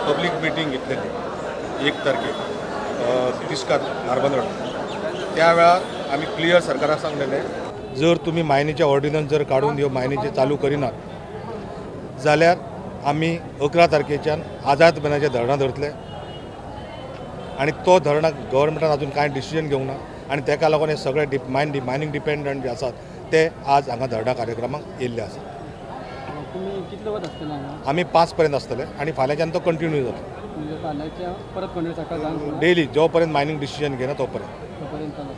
Public meeting घेतलेली 1 तारखेक तिस्कार धारबांदोडा. त्या वेळार आमी क्लियर सरकाराक सांगलेले जर तुमी मायनीचे ऑर्डिनन्स जर काडून ह्यो मायनीचे चालू करिनात जाल्यार आमी 11 तारखेच्यान आझाद मैदानाचेर धरणां धरतले आनी तो धरणां गव्हर्मेंटान अजून कांय डिसिजन घेवंक ना आनी ताका लागून हे सगळे मायनींग डिपेंडंट जे आसात ते आज हांगा धरणां कार्यक्रमाक येयल्ले आसात. आमी 5 पर्यंत आसतले आनी फाल्यांच्यान तो कंटिन्यू जातलो डेली जो पर्यंत मायनींग डिसिजन घेना तो पर्यंत.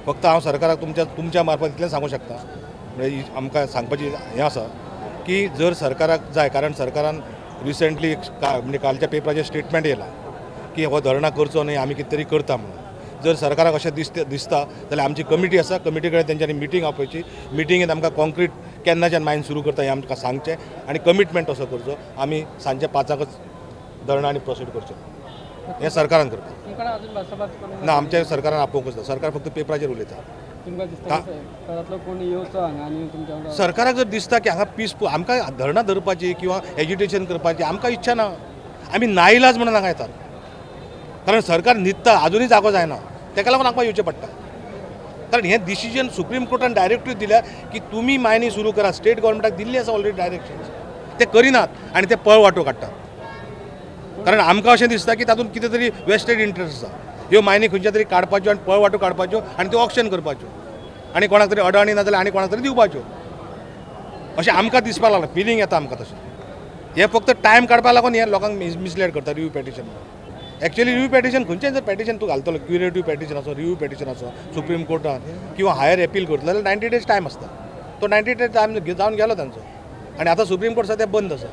फक्त हांव सरकाराक तुमच्या मार्फत इतलें सांगूं शकता, म्हणजे आमकां सांगपाची हें आसा की जर सरकाराक जाय, कारण सरकारान रिसेंटली म्हणजे कालच्या पेपराचेर स्टेटमेंट येयला की हो धरणां करचो न्हय, आमी कितें तरी करता म्हणून. जर सरकाराक अशें दिसता जाल्यार आमची कमिटी आसा, कमिटी कडेन तेंच्यांनी मिटींग आपयची, मिटिंगेन आमकां कॉन्क्रीट केन्नाच्यान मायन सुरू करता हें आमकां सांगचें आनी कमिटमेंट असो करचो आमी सांजचे 5 धरणां आनी प्रोसीड करचें हें सरकारान करपाक ना. आमच्या सरकारान आपोवंकच ना, सरकार फक्त पेपराचेर उलयता. सरकाराक जर दिसता की हांगा पीसफूल आमकां धरणां धरपाची किंवा एजिटेशन करपाची आमकां इच्छा ना, आमी नाइलाज म्हणून हांगा येतात, कारण सरकार न्हिदता, अजुनूय जागो जायना, ताका लागून आमकां येवचें पडटा. कारण हें डिसिजन सुप्रीम कोर्टान डायरेक्टिव्ह दिल्या की तुमी मायनी सुरू करा, स्टेट गव्हर्मेंटाक दिल्ली आसा ऑलरेडी डायरेक्शन, ते करिनात आनी ते पळ वाटो काडटात. कारण आमकां अशें दिसता की तातूंत कितें तरी वेस्टेड इंट्रस्ट आसा, ह्यो मायनी खंयच्या तरी काडपाच्यो आनी पळ वाटो काडपाच्यो आनी त्यो ऑक्शन करपाच्यो आनी कोणाक तरी अडाणी ना जाल्यार आनी कोणाक तरी दिवपाच्यो, अशें आमकां दिसपाक लागलां, फिलींग येता आमकां तशें. हें फक्त टायम काडपाक लागून हें लोकांक मिसलेड करता review petition. Actually review petition खंयचें जर पेटिशन तूं घालतलो, क्युरेटीव पेटिशन आसूं, रिव्यू पेटिशन आसूं सुप्रीम कोर्टान किंवा हायर एपील करतलो जाल्यार 90 डेज टायम आसता, तो 90 डेज टायम जावन गेलो तांचो आनी आतां सुप्रीम कोर्ट सद्या बंद आसा.